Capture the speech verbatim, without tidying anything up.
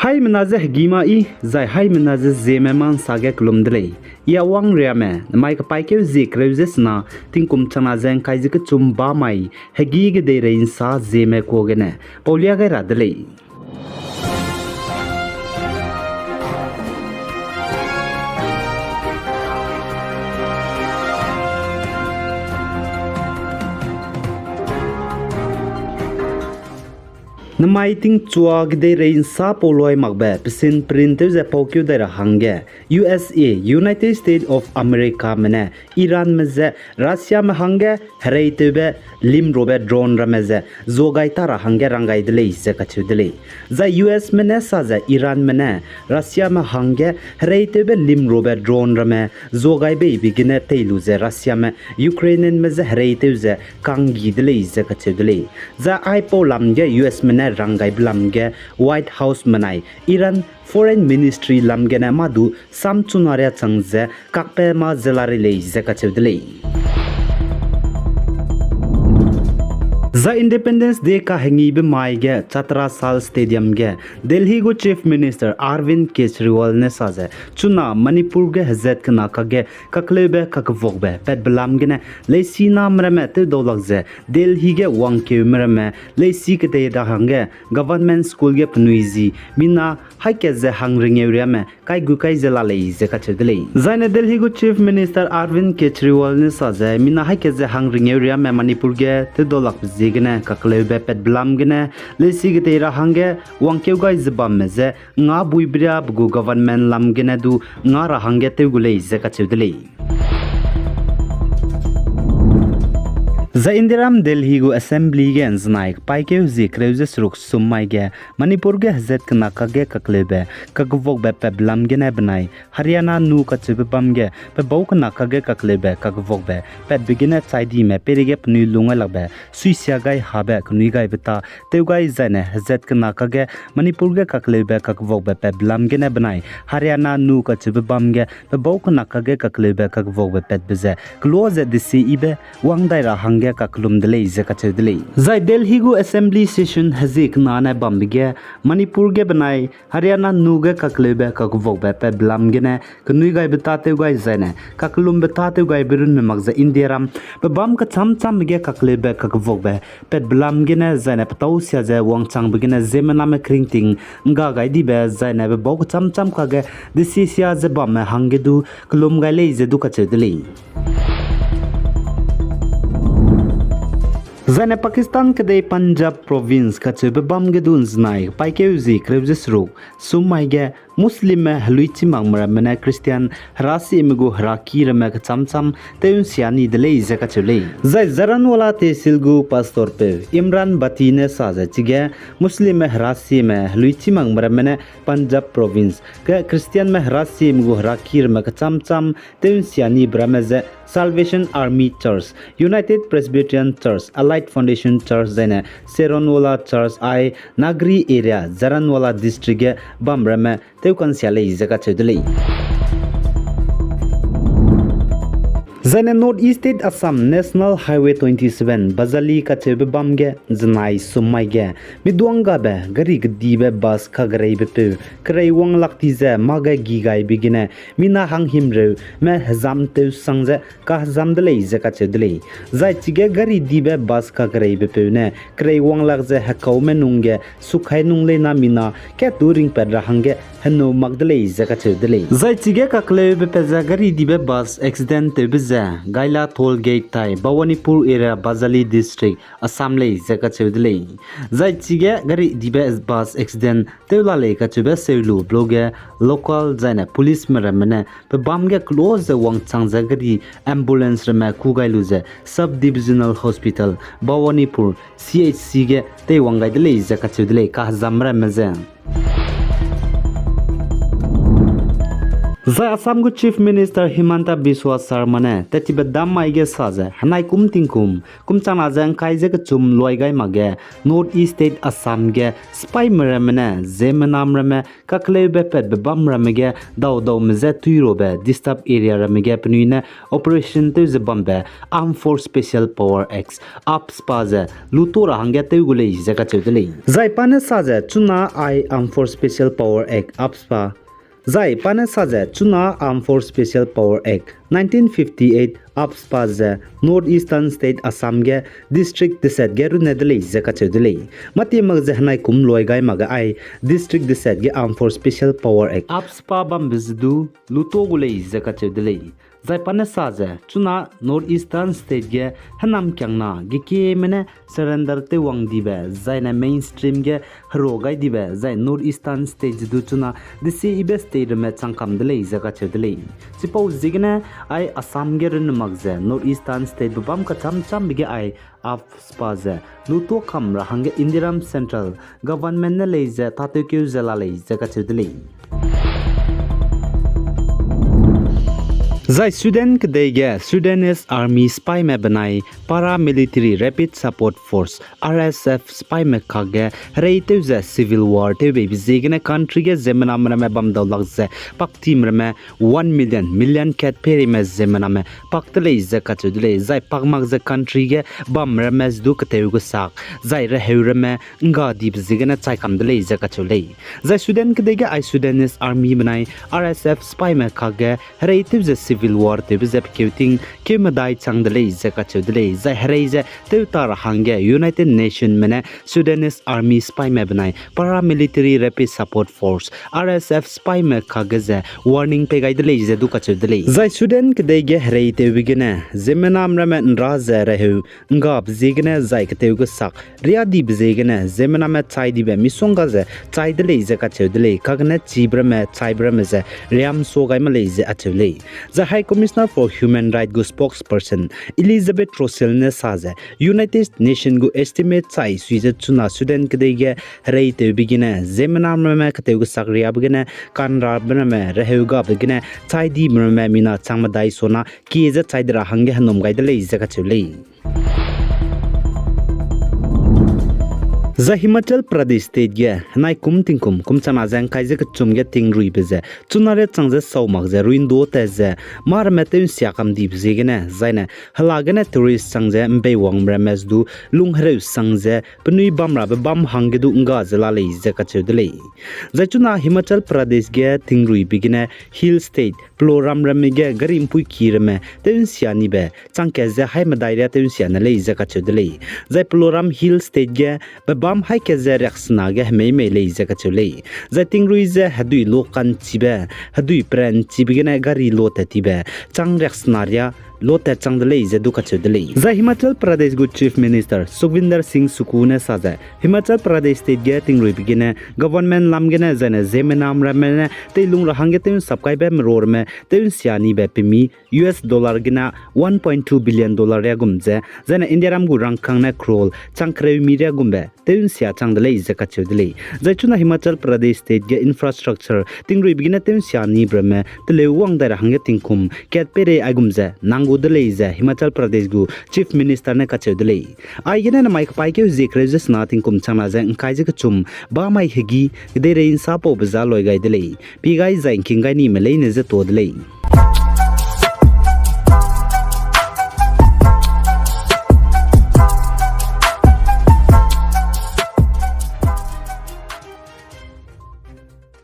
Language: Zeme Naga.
Haimena ze hegî ma i, zai haimena ze zieme ma ’nsa ge kelum de lei. I Awang Riame, namai kepaîkeu zie kereu ze sena, tingkum changna ze ’ngkai ze kechum ba mai, hegî kedeirei ’nsa zieme kuâ gene paulia gai ra de lei. Namai tingchua kedeirei ’nsa pau luai makbe pesin print tew ze paukeu dai ra hangge, U S A, United States of Americame ne Iranme je Russiame hangge hereitewbe limrobe drone ramme ze zuagai ta ra hangge rang gai de lei ze kacheu de lei. Zai U Sme ne sa ze Iranme ne Russiame hangge hereitewbe limrobe drone ramme zuagai beibe gene tei lu ze Russiame Ukrainianme je hereitew ze kanggi de lei ze kacheu de lei. Zai aipau lam ge U Sme ne rang gaibe lam ge White House menai Iran Foreign Ministry lam gene mâ du sam chuna riâ chang ze kakbe mâ ze la rei lei ze kacheu de lei. Zai Independence Day kahengibe mai ge Chatrasal Stadium ge Delhi gu Chief Minister Arvind Kejriwal ne sa ze chuna Manipur ge hezat kena kakge kakleube kakevokbe patbe lam gene leisi name ramme tewdau lak ze Delhi ge wangkeume ramme leisi kedei ra hangge Government School ge penui zi mina haî kat ze hang rengeu riame kai gu kai ze la lei ze kacheu de lei. Zaine Delhi gu Chief Minister Arvind Kejriwal ne sa ze mina haî kat ze hang rengeu riame Manipur ge tewdau lakbe ziegene kakleube patbe lam gene leisi kedei ra hangge wangkeu gai ze bamme je nga buibe riabe gu government lam gene du nga ra hangge tew gu lei ze kacheu de lei. Zai Indiaram Delhi gu Assembly ge ’nzenai kepaîkeu zie kereu ze seruk sum mai ge Manipur ge hezat kena kakge kakleube kakevokbe patbe lam gene benai Haryana nu kacheube bam ge pe bau kena kakge kakleube kakevokbe patbe gene chaidime peireige penui lung gai lakbe suisia gai habe kenui gaibe ta tew gai zaine hezat kena kakge Manipur ge kakleube kakevokbe patbe lam gene benai Haryana nu kacheube bam ge pe bau kena kakge kakleube kakevokbe patbe ze keloa ze desi yibe wang dai ra hangge kakellum de lei ze kacheu de lei. Zai Delhi gu Assembly session hezie kena ne bambe ge Manipur ge benai Haryana nu ge kakleube kakevokbe patbe lam gene kenui gaibe tâtew gai zaine kakellumbe tâtew gaibe runne mak ze Indiaram pe bâm kechâm châmbe ge kakleube kakevokbe patbe lam gene zaine petâu sia ze wangchangbe gene ziemmename keringting ’ngga gai dibe zaine pe bau kechâm châm kakge desisia ze bamme hangge du kellum gai lei ze du kacheu de lei. Zaine Pakistan kedei Punjab Province kacheube bam ge du ’nzenai kepaîkeu zie kereu ze seruk sum mai ge Muslimme heluichimakme ramme ne Christian herasieme gu heraki ramme kechâm châm tew ’nsia ni de lei ze kacheu lei. Zai Jaranwala Tehsil gu pastorpeu Imran Bhatti ne sa ze chige Muslimme herasieme heluichimakme ramme ne Punjab Province ge Christianme herasieme gu heraki ramme kechâm châm tew ’nsia nibe ramme ze Salvation Army Church, United Presbyterian Church, Allied Foundation Church zaine Jaranwala Church ai Nagri area, Jaranwala District ge bam ramme tew ka'nsia lei ze kacheu de lei. Zaine North East State Assam National Highway twenty seven Bajali kacheube bam ge ’nzenai sum mai ge miduanggabe gari kedibe bus kagereibepeu kerei wang lak ti ze mâ ge gi gaibe gene mina hanghimreume hezam tew sang ze kahezam de lei ze kacheu de lei. Zai chige gari dibe bus kagereibepeu ne kerei wang lak ze hekaume nung ge sukhai nung leina mina kat du ringpat ra hangge henâu mak de lei ze kacheu de lei. Zai chige kakleube pat ze gari dibe bus accident tewbe ze Gaila Toll Gate tai Bhawanipur area, Bajali District, Assam lei ze kacheu de lei. Zai chige gari dibe bus accident tew la lei kacheube seu lu bloge local zaine policeme ramme ne pe bam ge close ze wangchang ze gari ambulance ramme kû gai lu ze Sub Divisional Hospital Bhawanipur, C H C ge teiwang gai de lei ze kacheu de lei kahezam ramme ze. Zai Assam gu Chief Minister Himanta Biswa Sarma ne tattibe dam mai ge sa ze, henai kum tingkum, kum changna ze ngkai ze kechum luai gai mak ge, North East State Assam ge, sipaime ramme ne, ziemmename ramme, kakleube patbe bam ramme ge, daudaume je tuirobe, disturb area ramme ge, penui ne, operation tew ze bambe, Armed Force Special Power Act, AFSPA ze, luto ra hangge tew gu lei ze kacheu de lei. Zai pa ne sa ze, chuna ai Armed Force Special Power Act, AFSPA, Zai pa ne sa ze, chuna Armed Force Special Power Act, nineteen fifty-eight, AFSPA ze, North Eastern State Assam ge, district deset ge runne de lei ze kacheu de lei. Mâtie mak ze henai kum luai gai mak ge ai, district deset ge Armed Force Special Power Act, AFSPA bambe ze du, luto gu lei ze kacheu de lei. Zai pa ne sa ze, chuna North Eastern State ge, henam kiangna, gekieme ne, surrender tew wang dibe, zai ne mainstream ge, hero gai dibe, zai North Eastern State ze du chuna, desi ibe state ramme changkam de lei ze kacheu de lei. Chipau ziegene, ai Assam ge runne mak ze, North Eastern State be bam kacham chambe ge ai, AFSPA ze, luto kam ra hangge Indiaram Central Government ne lei ze, tatewkeu ze la lei ze kacheu de lei. Zai Sudan kedei ge Sudanese Army sipaime benai Paramilitary Rapid Support Force, R S F sipaime kakge hereitew ze civil war tewbeibe ziegene country ge ziemmename ramme bam dau lak ze paktime ramme one million, million kat peireime ziemmename pak de lei ze kacheu de lei, zai pak mak ze country ge bam ramme ze du ketew gu sak, zai reheu ramme ngga dibe ziegene chai kam de lei ze kacheu lei. Zai Sudan kedei ge ai Sudanese Army benai R S F sipaime kakge hereitew ze civil war tewbe ze pekeu ting keu medai chang de lei ze kacheu de lei. Zai herei ze tewta ra hangge United Nationme ne Sudanese Army sipaime benai Paramilitary Rapid Support Force, R S F sipaime kakge ze warning pei gai de lei ze du kacheu de lei. Zai Sudan kedei ge hereitewbe gene, ziemmename ramme nra ze reheu nggabe ziegene zai ketew gu sak, riadibe ziegene, ziemmename chai dibe misongga ze chai de lei ze kacheu de lei, kagene chibe ramme, chaibe ramme ze riam sa gai ma lei ze acheu lei. Zai High Commissioner for Human Rights gu spokesperson Elizabeth Rosell ne sa ze, United Nation gu estimate chai sui ze chuna Sudan kedei ge hereitewbe gene, ziemmename ramme ketew gu sak riabe gene, kanrabe ramme, reheu gabe gene, chai dibe ramme mina chang medai sona, kie ze chai de ra hangge henom gai de lei ze kacheu lei. Zai Himachal Pradesh State ge, henai kum tingkum, kum changna ze ngkai ze kechum ge tingruibe ze, chuna riachang ze sau mak ze, ruindo tat ze, mâ ramme tew nsia kam dibe ziegene, zaine, hela gene tourist chang ze, mbeiwangme ramme ze du, lung hereu sang ze, penui bam rabe bam hangge du ngga ze la lei ze kacheu de lei. Zai chuna Himachal Pradesh ge tingruibe gene, Hill State, peloram ramme ge gari mpuiki ramme, tew nsia nibe, chang kat ze haî medai riâ tew nsia ne lei ze kacheu de lei. Zai peloram Hill State ge, bebâm haî kat ze riaksena ge hemei mei lei ze kacheu lei. Zai tingrui ze hedui lo ka'nchibe, hedui peranchibe gene gari lo tat tibe, chang riaksena riâ, lo tat chang de lei ze du kacheu de lei. Zai Himachal Pradesh gu Chief Minister Sukhvinder Singh Sukkhu ne sa ze, Himachal Pradesh State ge tingruibe gene, government lam gene zaine ziemmename ramme ne, teilung ra hangge tew nsap kaibe merô ramme, tew nsia nibe pemi, U S dollar gene one point two billion dollar riâ gum ze, zaine Indiaram gu rangkâng ne crore, chang kereu mi riâ gumbe, tew nsia chang de lei ze kacheu de lei. Zai chuna Himachal Pradesh State ge infrastructure, tingruibe gene tew nsia nibe ramme, teleu wang dai ra hangge tingkum, kat peirei aigum ze, nang gu de lei ze, Himachal Pradesh gu Chief Minister ne kacheu de lei. Aigene namai kepaîkeu zie kereu ze sena tingkum changna ze ngkai ze kechum, bamai hegî, kedeirei nsapaube za loi gai de lei. Pie gai zai ngking gai nime leine ze tuâ de lei.